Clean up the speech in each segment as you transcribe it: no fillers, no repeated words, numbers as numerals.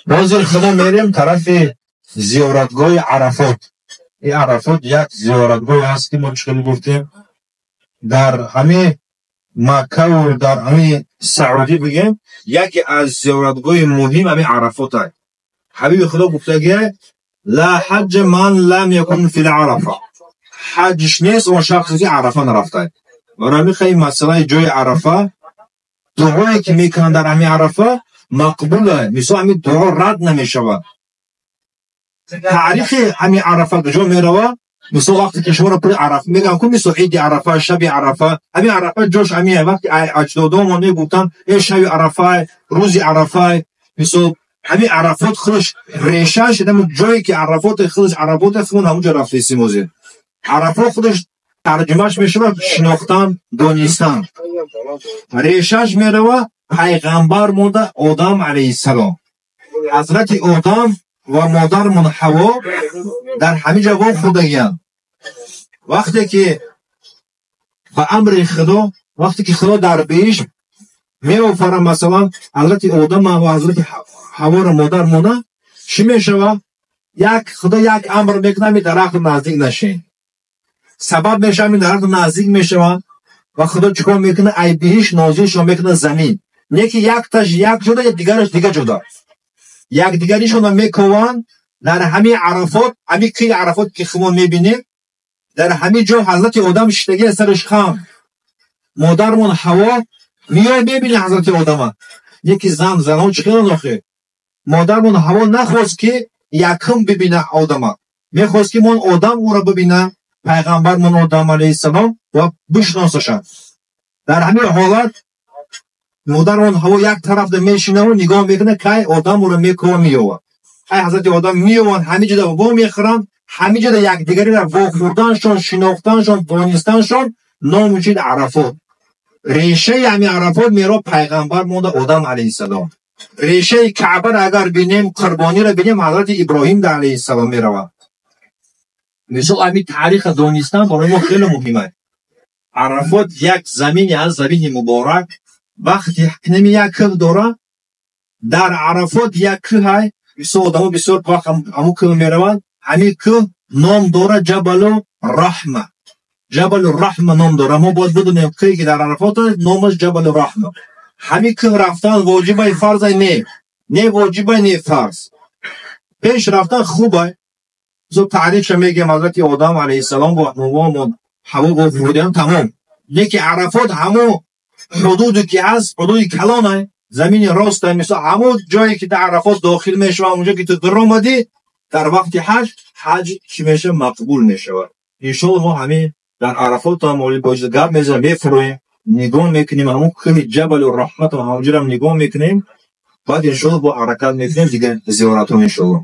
Ҳозир хумо мерем тарафи зиёратгоҳи Арафот. Ин Арафот як зиёратгоҳе ҳаст, ки мо чӣ хеле гуфтем, дар ҳамин Маккаву дар ҳамин Саудӣ бигем, яке аз зиёратгоҳи муҳим ҳамин Арафот аст. Ҳабиби Худо гуфтагия: ла ҳаҷҷа ман лам якун фил Арафа. Ҳаҷш нест он шахсе ки Арафа нарафтааст. Барои ҳамин хеле масъалаи ҷои Арафа, дуое ки мекунанд дар ҳамин Арафа мақбул аст. Мисол ҳамин дуо рад намешавад. Таърихи ҳамин Арафа куҷо меравад? Мисол вақте ки шуморо пули Арафа мегӯям, ку мисол иди Арафа, шаби Арафа, ҳамин Арафа ҷош ҳамин аст. Вақте аҷдодонмон мегуфтанд э шаби Арафа, рӯзи Арафа, мисол ҳамин Арафот худаш решааш ҳамин ҷое ки Арафот худаш Арафот худамон ҳамонҷо рафтаистем ҳозир. Арафот худаш тарҷумааш мешавад шинохтан, донистан. Решааш меравад пайғамбар монда Одам алайҳиссалом. Ҳазрати Одам ва модармон Ҳаво дар ҳамин ҷо вохӯрдагиянд. Вақте ки ба амри Худо, вақте ки Худо дар биҳишт меофарад, масалан, ҳазрати Одам ва ҳазрати Ҳаворо модар монда, чӣ мешавад? Як Худо як амр мекунад, ҳамин дарахт наздик нашед. Сабаб мешавад, ҳамин дарахт наздик мешавад ва Худо чӣ кор мекунад? Ай биҳишт нозилшон мекунад замин. Не ки якташ як ҷода, дигараш дига ҷода. Якдигаришонро мекованд дар ҳамин Арафот, ҳамин кӯҳи Арафот ки худмон мебинем, дар ҳамин ҷо ҳазрати Одам шиштагӣ сараш хам. Модармон Ҳаво меояд мебинад ҳазрати Одама. Яки зан, занҳо чӣ хеланд охир? Модармон Ҳаво нахост ки якум бибинад Одама. Мехост ки мон Одам ӯро бибинад, пайғамбармон Одам алайҳиссалом, ва бишносашад. Дар ҳамин ҳолат модармон Ҳаво як тарафда мешинаву нигоҳ мекунад, кай Одам ӯро мекова меёвад. Кай ҳазрати Одам меёванд, ҳамин ҷода во мехӯранд, ҳамин ҷода якдигариро вохӯрданшон, шинохтаншон, донистаншон ном мешид Арафот. Решаи ҳамин Арафот меро пайғамбар монда Одам алайҳиссалом. Решаи Каъбаро агар бинем, қурбониро бинем, ҳазрати Иброҳим алайҳиссалом меравад. Мисол ҳамин таърихро донистан барои мо хеле муҳим аст. Арафот як замине аст, замини муборак. Вақте нами як кӯҳ дорад, дар Арафот як кӯҳ ҳай, бисёр одамо бисёр вақт ҳамун кӯҳ мераванд. Ҳамин кӯҳ ном дорад Ҷабалу Раҳма. Ҷабалу Раҳма ном дорад. Мо бояд бидонем кӯҳе ки дар Арафот аст, номаш Ҷабалу Раҳма. Ҳамин кӯҳ рафтан воҷибай фарзай не. Не воҷибай, не фарз. Пеш рафтан хубай. Бисёр таърихша мегӯям, ҳазрати Одам алайҳиссалом бо мамон Ҳаво вохӯрдиам тамом. Леки Арафот ҳамон ҳудуде ки ҳаст, ҳудуди калонай, замини ростай, мисол ҳамон ҷое ки дар Арафот дохил мешавад, онҷо ки ту даромадӣ, дар вақти ҳаҷ, ҳаҷ чӣ мешавад? Мақбул мешавад. Иншоалло мо ҳамин дар Арафот ҳам оли бо гап мезанем, мефурӯем, нигоҳ мекунем, ҳамон кӯҳи Ҷабалу Раҳмат ҳамонҷоро нигоҳ мекунем, баъд иншоалло бо ҳаракат мекунем дигар зиёратҳо иншоалло.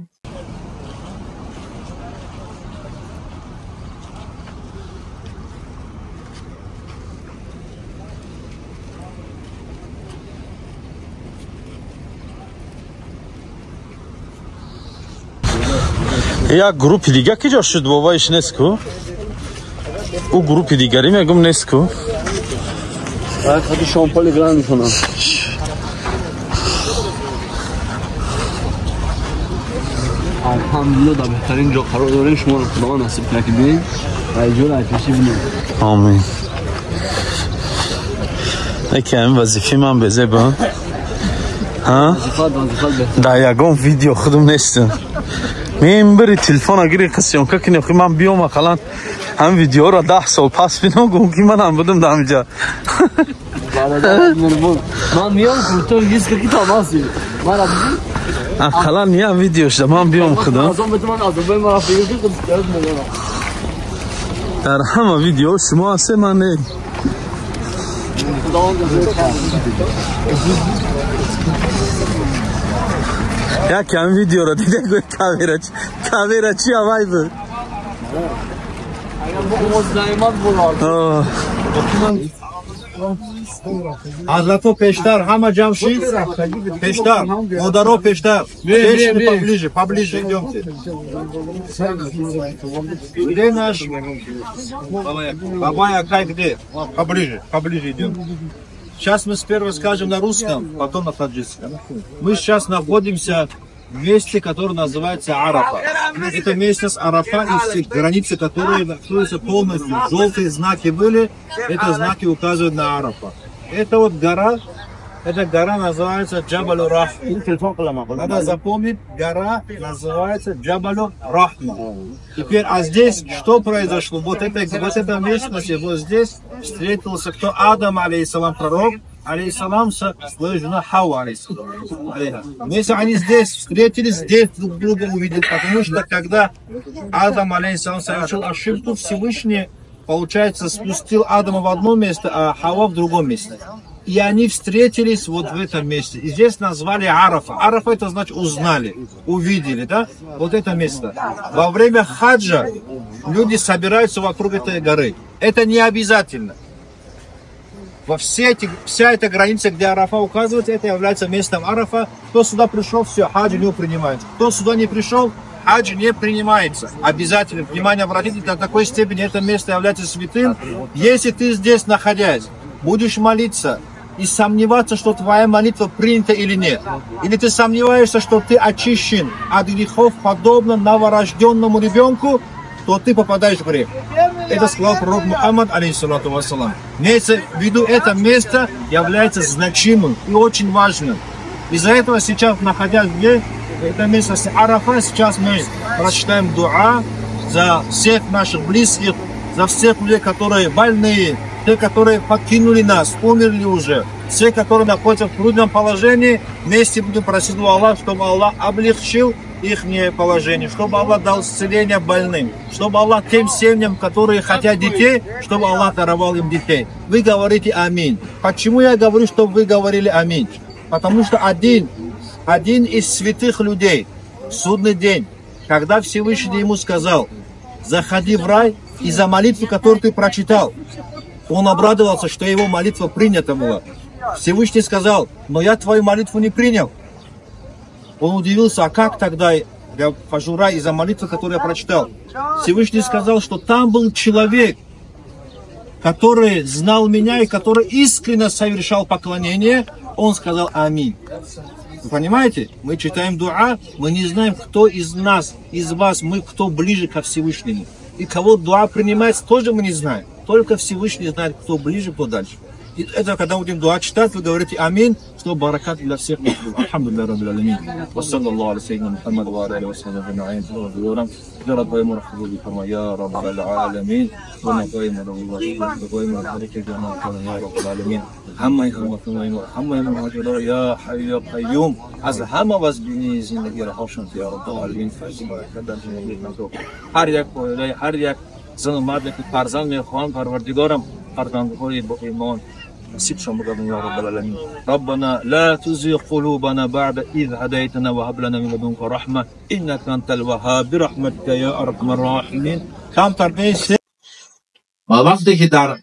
Як группи дига ки ҷо шуд, бобаиш нест ку? Ӯ группи дигари мегум нест ку? Шомполи гран мекунам. Алҳамдулилла дар беҳтарин ҷо қарор дорем. Шуморо Худованд насиб кунад ки биёем ва иҷоро айпешӣ бинем. Омин. Яке ҳамин вазифаи ман безеба. Дар ягон видео худум нестам. Мен бири телефона гири қисёнка кунем, ки ман биём ақаллан ҳамин видеоро 10 сол пас бинам, гум ки манам будам дар ҳаминҷа. Ман миём куртон гиска ки тамаси. Ақаллан як видео шуда, ман биём худам. Дар ҳама видео шумо ҳастед, ман не. Як кам видеоро дида гӯй камера камера чи авай буд? Ҳазратҳо пештар ҳама ҷамъ шид, пештар, модаро пештар. Пеш поближе, поближе идёмте. Где наш бабай Акай, где? Поближе, поближе идём. Сейчас мы сперва скажем на русском, потом на таджикском. Мы сейчас находимся Месте, которое называется Арафа. Это местность Арафа и все границы, которые находятся полностью. Желтые знаки были, это знаки указывают на Арафа. Это вот гора, эта гора называется Джабалю Рахма. Надо запомнить, гора называется Джабалю Рахма. Теперь, а здесь что произошло? Вот эта местность, вот здесь встретился кто? Адам, алейхиссалам, пророк, алейхиссалам, со своей женой Хава, алейхиссалам. Если они здесь встретились, здесь друг друга увидели, потому что когда Адам, алейхиссалам, совершил ошибку, Всевышний, получается, спустил Адама в одно место, а Хава в другом месте. И они встретились вот в этом месте. И здесь назвали Арафа. Арафа — это значит узнали, увидели, да? Вот это место. Во время хаджа люди собираются вокруг этой горы. Это не обязательно. Вся эта граница, где Арафа указывается, это является местом Арафа. Кто сюда пришел, все, хадж не принимается. Кто сюда не пришел, хадж не принимается. Обязательно, внимание обратите, до такой степени это место является святым. Если ты здесь находясь, будешь молиться и сомневаться, что твоя молитва принята или нет, или ты сомневаешься, что ты очищен от грехов, подобно новорожденному ребенку, то ты попадаешь в грех. Это сказал пророк Мухаммад, алейхиссалату вассалам. Имеется в виду, это место является значимым и очень важным. Из-за этого сейчас, находясь где, это место Арафа, сейчас мы прочитаем дуа за всех наших близких, за всех людей, которые больные, те, которые покинули нас, умерли уже, все, которые находятся в трудном положении, вместе будем просить у Аллаха, чтобы Аллах облегчил их положение, чтобы Аллах дал исцеление больным, чтобы Аллах тем семьям, которые хотят детей, чтобы Аллах даровал им детей. Вы говорите аминь. Почему я говорю, чтобы вы говорили аминь? Потому что один из святых людей, в судный день, когда Всевышний ему сказал: заходи в рай, и за молитву, которую ты прочитал, он обрадовался, что его молитва принята была. Всевышний сказал: но я твою молитву не принял. Он удивился: а как тогда я вхожу в рай из-за молитвы, которую я прочитал? Всевышний сказал, что там был человек, который знал меня и который искренне совершал поклонение. Он сказал аминь. Вы понимаете? Мы читаем дуа, мы не знаем, кто из нас, из вас, мы кто ближе ко Всевышнему. И кого дуа принимается, тоже мы не знаем. Только Всевышний знает, кто ближе, кто дальше. И это, когда будем дуа читать, вы говорите аминь, чтобы баракат для всех нас был. Алхамдулиллах раббил аламин. Ва саллаллаху аля саййидина Мухаммад ва аля алихи ва сахбихи аджмаин. Я раббал аламин. Я хайю я кайюм. Аз ҳама вазбини зиндагиро хошанд я раббал аламин. Ҳар як оила, ҳар як зану марде ки фарзанд мехоҳанд, Парвардигорам фарзандҳои бо имон насибшон бигардон я раббал аламин. Раббана ла тузигh қулубана баъда из ҳадайтана ва ҳаб лана мин ладунка рахма иннака антал ваҳҳаб бирахматика я арҳамар роҳимин. Камтар нест. Ва вақте ки дар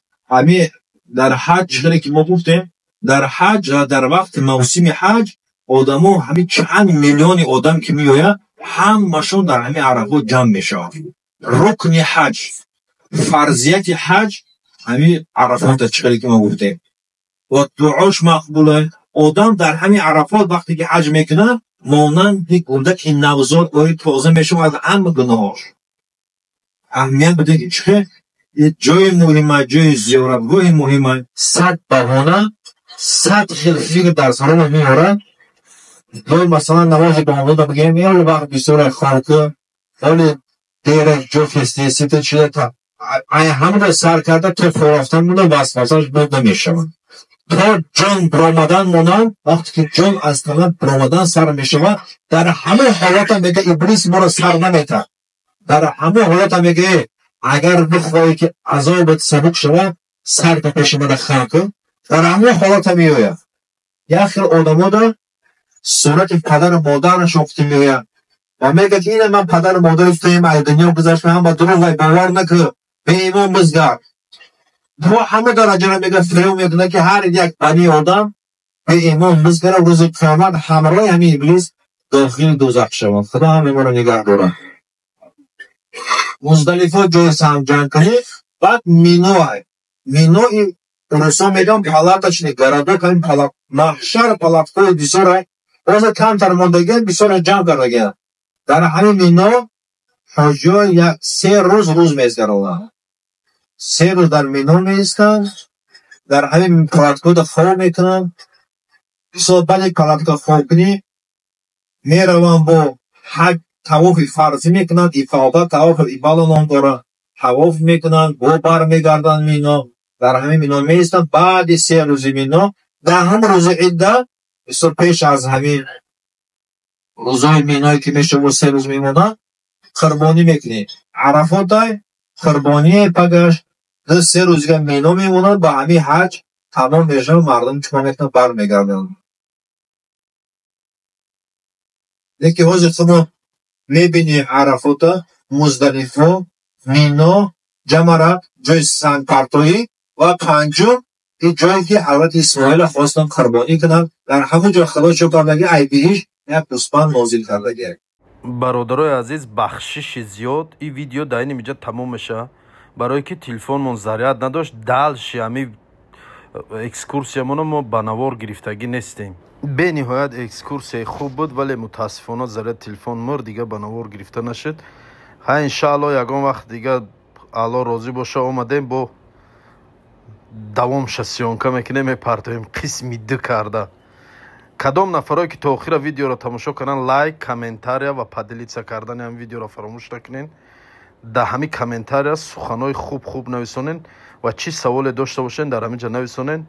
ҳаҷ, ки мо гуфтем, дар ҳаҷ, дар вақти мавсими ҳаҷ одамо ҳамин чанд миллиони одам ки меояд, ҳамашон дар ҳамин Арафот ҷамъ мешаванд. Рукни ҳаҷ, фарзияти ҳаҷ ҳамин Арафот аст, чӣ ки мо гуфтем. Ва дуош мақбул аст. Одам дар ҳамин Арафот вақте ки ҳаҷ мекунад, монанди кӯдаки навзод ои тоза мешавад аз ҳама гуноҳош. Аҳамият биде ки чӣ ҷои муҳима, ҷои зиёратгоҳи муҳима. 100 баҳона, 100 хел фикр дар сарона меорад. Ҷои масалан намози бомдода бигем, ё вақт бисёре хонка, вале дера ҷо фестесита чида та ай ҳамаро сар карда то форафтан монда васвасаш буд намешавад. То ҷон баромадан монанд, вақте ки ҷон аз тана баромадан сар мешавад, дар ҳама ҳолата мега Иблис моро сар наметад. Дар ҳама ҳолата мега агар бихоҳӣ ки азобат сабук шавад, сар ба пеши мана хам кун. Дар ҳама ҳолата меояд. Як хел одамода сурати падару модарашон гуфта меояд ва мегӯяд ки ина ман падару модари туем, аз дунё гузаштам, ҳама дурӯғ вай бовар накун, беимон бизгар. То ҳама дараҷаро мегӯяд, фирёб мекунад ки ҳар як бани одам беимон бизгара, рӯзи қиёмат ҳамроҳи ҳамин Иблис дохили дӯзах шавад. Худо ҳамаи моро нигаҳ дорад. Муздалифа ҷои самҷангкунӣ, баъд Мино. Мино русо мегӯянд палаточный городок, ҳамин маҳшар палаткаҳои бисёр. Ҳозир камтар мондагиан, бисёр ҷамъ кардагиан. Дар ҳамин Мино ҳоҷиҳо 3 рӯз рӯз мегузаронанд. 3 рӯз дар Мино меистанд, дар ҳамин палаткаҳо хоб мекунанд. 2 соат баъди палатка хоб кунӣ, мераванд бо ҳаҷ тавофи фарзӣ мекунанд, ифода тавофи ибада ном дорад. Тавоф мекунанд, бо бармегарданд Мино, дар ҳамин Мино меистанд. Баъди 3 рӯзи Мино, дар ҳамон рӯзи идда, бисёр пеш аз ҳамин рӯзҳои Миное ки мешавад 3 рӯз мемонанд, қурбонӣ мекунӣ. Арафотай қурбоние пагаш 2-3 рӯз дига Мино мемонанд, ба ҳамин ҳаҷ тамом мешавад, мардум чикор мекунанд, бармегарданд. Лекин ҳозир шумо мебинед Арафота, Муздалифо, Мино, Ҷамарат, ҷои сангпартоӣ ва панҷум ин ҷое ки ҳазрати Исмоила хостанд қурбонӣ кунанд, дар ҳамон ҷо Худо чӣ кардаги, ай биҳишт як гӯсфанд нозил кардаги. Бародарои азиз, бахшиши зиёд, ин видео дар ин инҷа тамом мешавад, барое ки телефонмон заряд надошт, дальше ҳамин экскурсиямонро мо ба навор гирифтагӣ нестем. Бениҳоят экскурсияи хуб буд, вале мутаассифона заряд телефон мурд, дига ба навор гирифта нашуд. Ҳа, иншаалло ягон вақт дига Алло розӣ боша омадем, бо давомша съёмка мекунем, мепартоем қисми 2 карда. Кадом нафарое ки то охира видеоро тамошо карданд, лайк, комментария ва поделиться кардани ҳамин видеоро фаромӯш накунед. Дар ҳамин комментария суханҳои хуб хуб нависонед ва чӣ саволе дошта бошед дар ҳамин ҷа нависонед.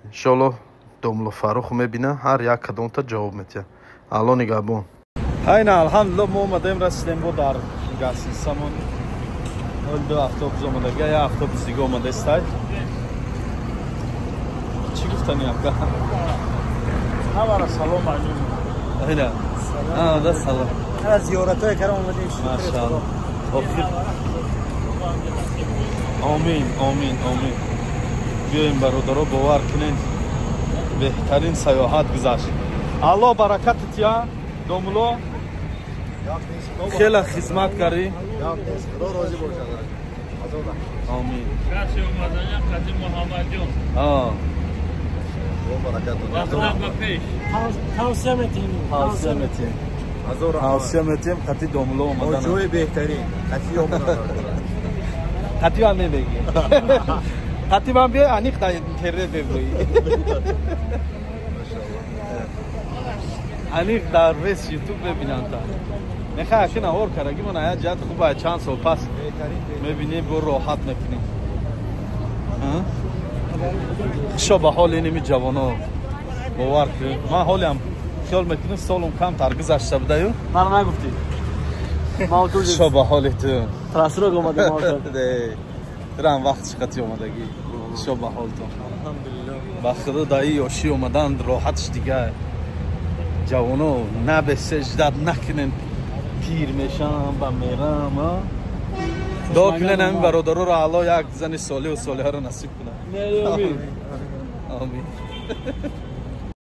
Иншоалло домло Фаррух мебина, ҳар як кадомта ҷавоб метиҳад. Алло нигаҳбон. Хайна, алҳамдулилло, мо омадем, расидем бо дар гасисамон. 2 автобус омадага, як автобус дига омадастай. Чӣ гуфтани ака? Ҳамара салом алейкум. Айна. Да салом. Ҳара зиёратҳое кардам омадем. Машаалло. Охир. Омин, омин, омин. Биёем бародаро, бовар кунед, беҳтарин саёҳат гузашт. Алло баракатат я, домуло. Хеле хизмат кардӣ. Худо розӣ бошад. Омин. Каси омаданя қади Муҳаммадҷон. Тавсия метиҳем. Тавсия метиҳем. Тавсия метиҳем қати домуло омадан. Ҷои беҳтарин. Қати омадан. Қати ман мебегӣ. Қати ман биёй, аниқ дар интернет мебурӣ. Аниқ дар вес ютуб мебинанд та. Мехоҳ аки навор кардаги ман як ҷиҳат хуб чанд сол пас мебинем, бо роҳат мекунем. Хушо ба ҳоли иними ҷавоно, бовар кунед. Ман ҳолиам хиёл мекунам солум камтар гузашта будаю. Ман нагуфтӣ. Хушо ба ҳоли ту. Просрок омадем. Тирам вақт чиқати омадагӣ. Хушо ба ҳолтон. Ба худо дар ин ёшӣ омадан роҳатш дига. Ҷавоно набесеждат накунен, пир мешам ба мерам. Дуо кунен ҳамин бародароро Алло як зани солиҳу солиҳаро насиб кунад. Амин. Амин.